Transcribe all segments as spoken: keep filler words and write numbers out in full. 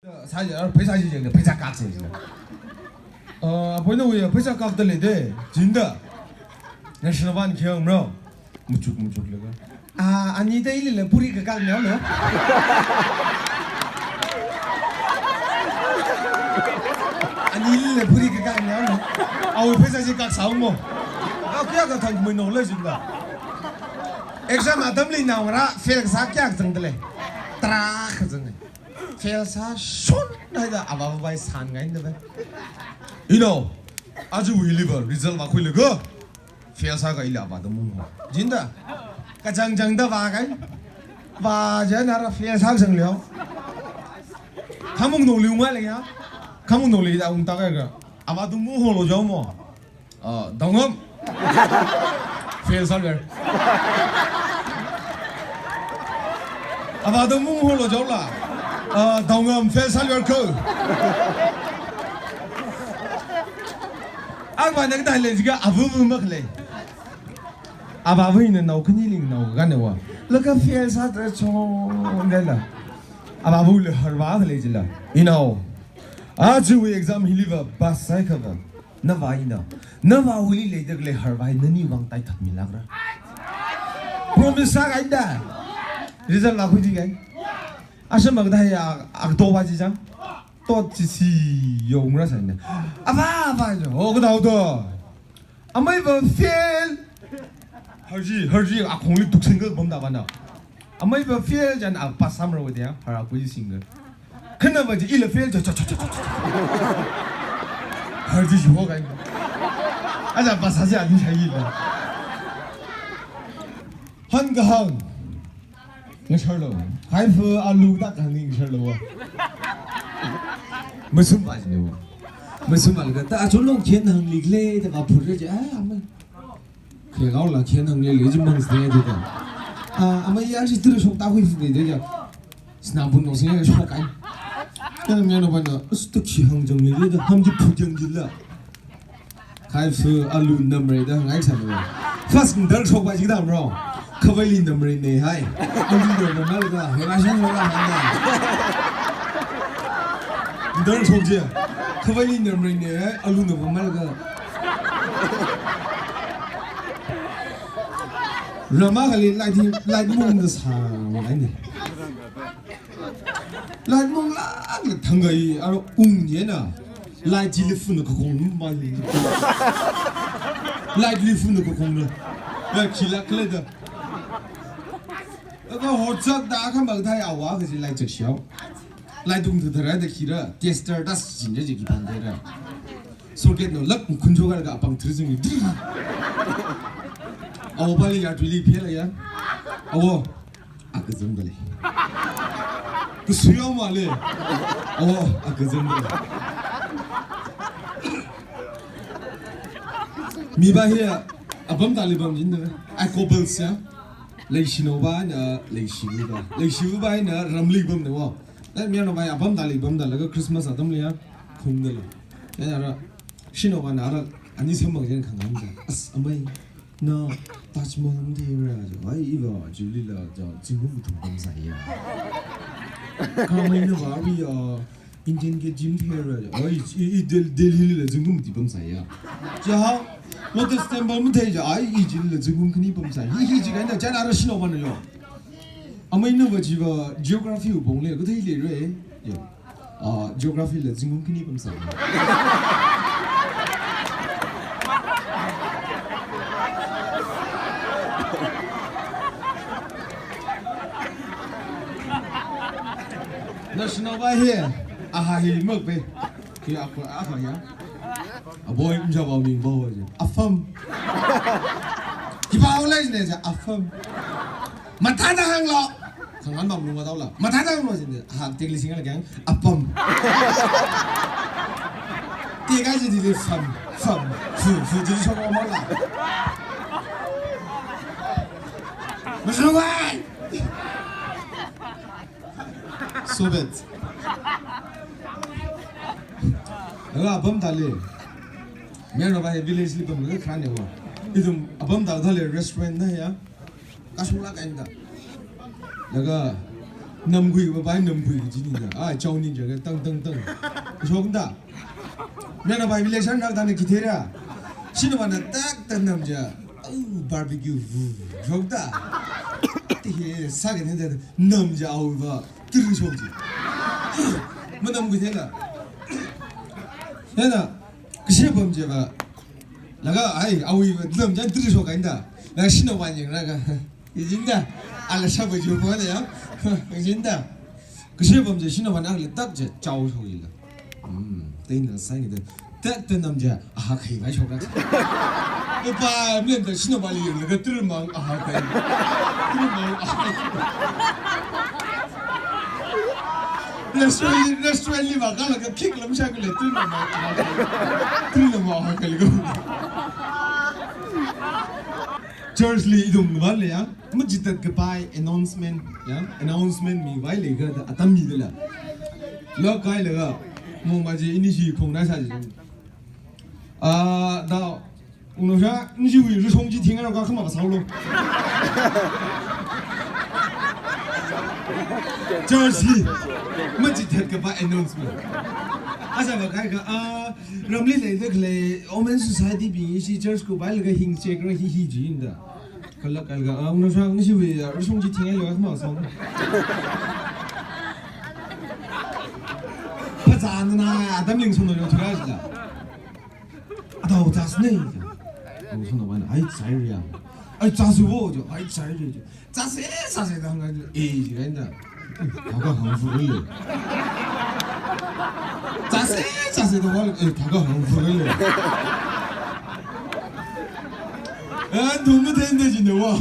Sāya, pheisā chi jang, pheisā kak sāya. Ah, apoi nawui pheisā kakda leida, jinda. National one khyang mro. Muchuk, muchuk laga. Ah, ani da ilila puri kakak nyao lo. Ani ilila puri kakak nyao lo. Awui pheisā chi kak sāung mo. Ah, kayākha thangmei no le jinda. Exam atamli naongarā fail sā kayākha zangda lei. Tarākha zanga. Fail sāshon haida avāvawui sān ngaida ba. Inao, aja hiliva result vākhuilaga fail sākha ili avāda mung ho. Jinda, kachang changda vākahai. Vā jana ra fail sāzang leo. Khamung noli unga leiya. Khamung noli da ungta kha. Avāda mung holo jao mo. Ah, Daongam. Fail sāler. Avāda mung holo jaola. Ah, Daongam fail sāler ko. Avā nang da le jiga avu vu mak le. Avā vu ina nao khani ling nao gane wa. Laga fail sāda chonda la. Avā vu le harva le jila. Inao. Aja exam hiliva pass sākha va. Nava ina, nava hili leida khalei harva hi nani vang taithat milakra. Promise sākaida. Result vākhui di kai. Asam magda ya, akto va chi jang. Tot chi si yong ra sa ina. Avā, avā jo, ho kada ho to. Amei va fail. Harji, harji, akhongli tuksing ga bamda bana. Amei va fail jan a pass samra wa dia, har akui singa. Khana va ji ila fail, cha, cha, cha. Harji ji ho kai. Aja pass ji ani chai ila. Hangkahāng. Ngasharlo. Khaifu alu da kahāng ngasharlo wa. Masum ba jine wa. Masum ba laga ta achon long khen hāngli kle, ta va phur ji, ah, amei. Khe gao la khen hāngli le ji mang sne ji ta. Ah, amei ya ji tiri shok ta hui fu de ja. Sna bun no sne shok kai. Kana mya no ba na, us tu khi hāng jang le da, ham ji phu jang ji la. Khaifu alu namrei da ngai sa no. First ndar shok ba ji da mro. Khavaili namrei ne hai. Alu namrei mal ga, he ba shan ga hai na. Ndar shok ji. Khavaili namrei ne hai, alu namrei mal ga. Rama kali light hi, light mung da sa ngai ne. Light mung lak le thang gai, aro ung ye na. Light ji le fun ka kong ma le. Light le fun ka kong na. Ya khi lak le da. Aka hot sak da ka mag thai awa ka ji light chak xiao. Light dung tu da ra da khi ra. Tester das jin ja ji ki pan da ra. Socket no lak khun jo ka apang thri jing. Awo ba le ya tu li phe la ya. Awo. Akazam da lei. Kusuyo ma le. Awo, akazam da lei. Mi ba hi apam da li bam jin da. Ai ko bel sia. Leishino ba na, leishivu ba. Leishivu ba na ramli bam ne wa. Lai mi no ba apam da li bam da laga Christmas atam le ya. Khum da lei. Ya ra. Shino ba na ra ani samang jen khang da. As amei. Na Taj Mahal matheira ja, ai iva Delhi la ja, zingkum kathum pamsai ya. Kha amei na va ri ya, Indian Gate ji matheira ja, ai i, i Del-, Delhi la zingkum mati pamsai ya. Ja, Lotus Temple mathei ja, ai i ji la zingkum khani pamsai. Hi hi ji kaina, jan ara shino ba na yo. Amei na va ji va geography u bong le, kathei le re. Ya. Ah, geography la zingkum khani pamsai. National ba hi, aha hi mak pe. Ki akho akho ya. Aboi mja ba ming ba wa je. Afam. Ki ba wa le ne je afam. Mathāda hānglo. Khangan bam lungwa taola. Mathāda hānglo jin. Ha, English ngala kyang. Apam. Te ka ji di fam. Fam. Fu, fu ji so mo la. Masawai. So bad. Aga apam da lei. Mero ba hi village li pam ga kran ne wa. Ithum apam da da lei restaurant na ya. Kashung lak kaina da. Laga Namkhui kapai namkhui kajina. Ah, chao ning jaga tang tang tang. Shokda. Mena bai relation rak dana kithera. Shina wana tak tak nam ja. Oh, barbecue. Shokda. Tihe sa kene da nam ja au va. Tiri shok ji. Manamkhui thela. Hena. Kashi pam je ba. Laga ai, awui ba nam ja tiri shok kainda. Laga shina wan yang laga. Ijinda, ala shaba ju pale ya. Ijinda. Kashi pam je shina wana le tak je chao shok ila. Hmm, teina sai ni de. Tak tak nam je, aha khai bai shok ra. Epa, mlen da shina bali laga tiri mang aha khai. Tiri mang aha khai. Restaurant, restaurant li ba kala ka kick lam sha kule tiri mang aha khai. Tiri mang aha khai ko. Church li idung ba le ya. Machitat kapai announcement, ya, announcement mi vai le ga da atam mi dala. Lo kai le ga, mo ma ji ini shi khong na sa ji. Ah, da, uno sha, ini shi wi ru shong ji thing ro ka khama ba sao lo. Church li, machitat kapai announcement. Asa ba kai ka, ah, ramli le de kle, Women Society bing ishi church ko bai le ga hing check ra hi hi ji inda. Kala kala, ah, uno sha, ini shi wi, ah, ru shong ji thing ai lo, ma song. Pazan na, adam ling sono yo thura jila. Adao tas ne. Ung sono wan, ai tsai ria. Ai tsasu wo jo, ai tsai ria jo. Tsase, tsase da hanga jo. Eh, ji kan da. Thākha hāngfurei. Tsase, tsase da wal, eh, thākha hāngfurei. Eh, dum mu ten de jin de wa.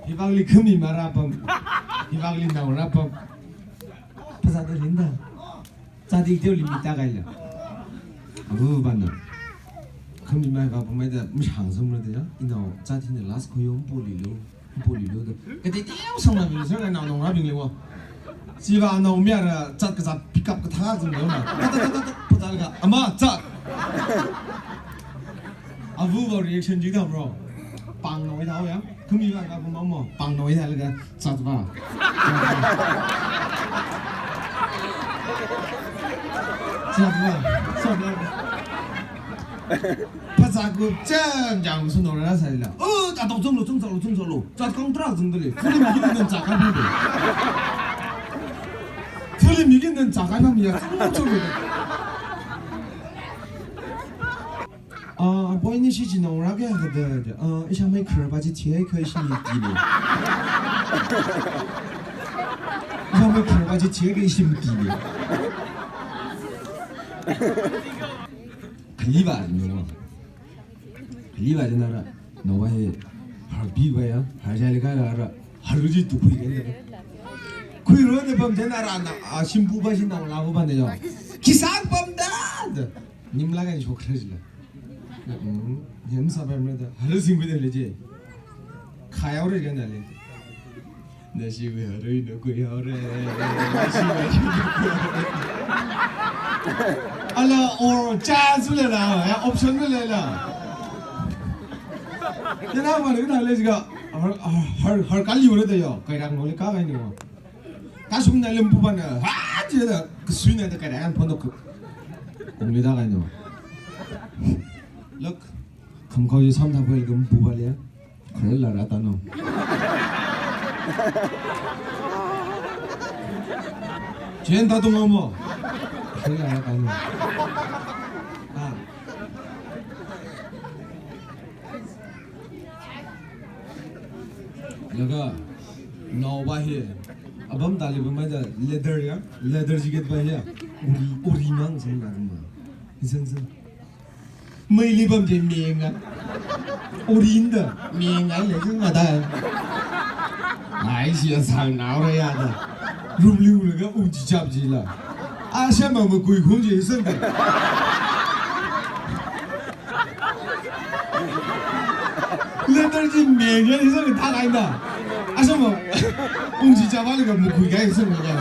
Hivang li khami mara pam. Hivang li nao ra pam. Pazat da rinda. Chati teo limit ta kaila. Abu bana. Khami mai ba ba mai da mishang zam ra da ya. Inao chati ne last ko yo poli lo. Poli lo da. Kati teo sang na mi sar na nong ra bing le wa. Siva nao mi ara chat ka chat pick up ka tha zam lo na. Ta ta ta ta ta. Pazat ka. Ama chat. Abu ba reaction ji da bro. Pang no da ya. Khami ba ka pam mo. Pang no da la ka. Zatva. Zatva. Zatva. Pazat ko cham jang su no ra sai la. Oh, ta tong zong lo, zong zong lo, zong zong lo. Zat kong tra zong de le. Film mi kin nan zat ka pam de. Film mi kin nan zat ka pam ya. Zong zong lo. Ah, boy ni shi chi nong ra kya ka da da. Ah, isha mai khar ba chi chi hai kha ishi mi ti le. Isha mai khar ba chi chi hai kha ishi mi ti le. Khali ba ni no. Khali ba ni na ra. No ba he. Har bi ba ya. Har ja le ka ra ra. Har ji tu khui ka ni. Khui ro ne pam je na ra na. Ah, shim bu ba shi na la bu ba ne yo. Kisan pam da. Nim la ka ni shok khre ji la. Hmm, yam sa ba mre da. Halo sing bi de le je. Khayao re ga na le. Na shi we halo ino kui hao re. Na shi we halo ino kui hao re. Ala or chance le la, ya option le la. Ya na ma le na le ga. Har, har, har kali ore de yo. Kai rang no le ka kai ni wa. Kashung na lempu ba na, ha, je da, kasui na da kare an phone ko. Kong le da kai no. Look, kham khao je sam tha ko le lempu ba le. Khare la ra ta no. Jen ta tung mo. Khare la ra ta no. Ah. Laga, nao ba hi, apam tali ba mai da leather ya, leather jacket ba hi, uri, uri mang sing na ma. Isang sa. Mai li bam je meng a. Uri nda, meng a le sing na da. Ai, shi a sang nao ra ya da. Rum liu laga u ji chap ji la. A sha ma ma kui khun je isang da. Letter ji meng ya isang ka thak ai da. Asam mo. Ung ji chava le ka mukhui kai isang ka.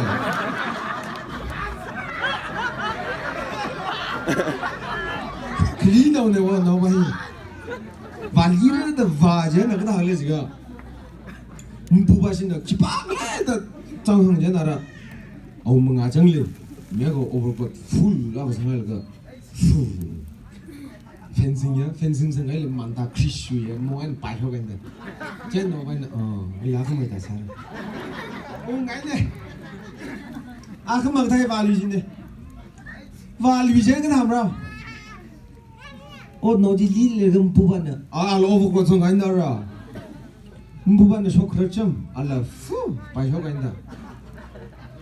Kali nao ne wa nao ba hi. Vali re da va je na ka da le ji ga. Mpupa shina khipākhala da zang hāngchānda rā. Awunga mangā zangli. Mega overcoat full la kasānglaga. Full. Fencing ya, fencing sāngaili manta khrishu ya, mo an pai ho kan da. Chen no kan, oh, ya khamai ta sā. Oh, ngai ne. A khamai thai vāli jin ne. Vāli jin kan ham rā. Oh, no ji li le gam pu ban na. A, a lo overcoat sāngai na rā. Mpupa na shok kharacham, ala fu, paishok kainda.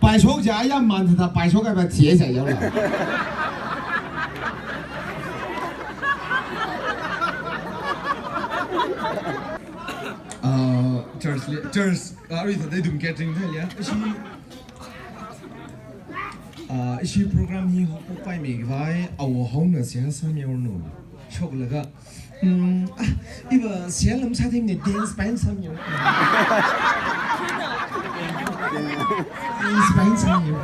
Paishok ja ya man ta paishok kaipa thiya ja yaola. Ah, church li, church, ah, arui thāda ithum catering thāliya. Ishi, ah, ishi program hi hokpai mi vai, awo hong na siya sa mi orno. Shoklaga, Hmm, ah, iva sialam sa thing ne dance pain sam yo. Dance pain sam yo.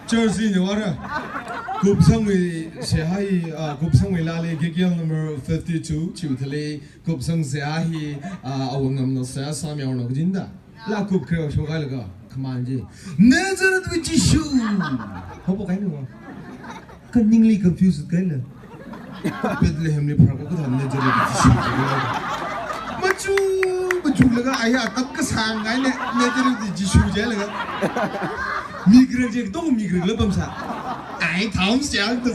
Church li ne vāra. Kupsangwui sehai, ah, Kupsangwui lali K K L number fifty-two, chiwui thāli Kupsang sehai, ah, awangam no sehai sam yo no jinda. La kup kre shokailaga, khamān ji. Nazareth wui Jishu. Hopo kaini wa. Kaningli confused kaila. Bethlehem li phar ko kathā Nazareth wui Jishu. Machu, machu laga aya tap kasāng kaini Nazareth wui Jishu jalaga. Migrak je tong migrak la pamsa. Ai, thaum siang ta.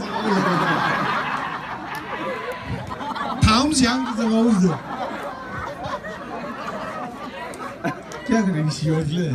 Thaum siang ta ngau zo. Kya kare shi yo le.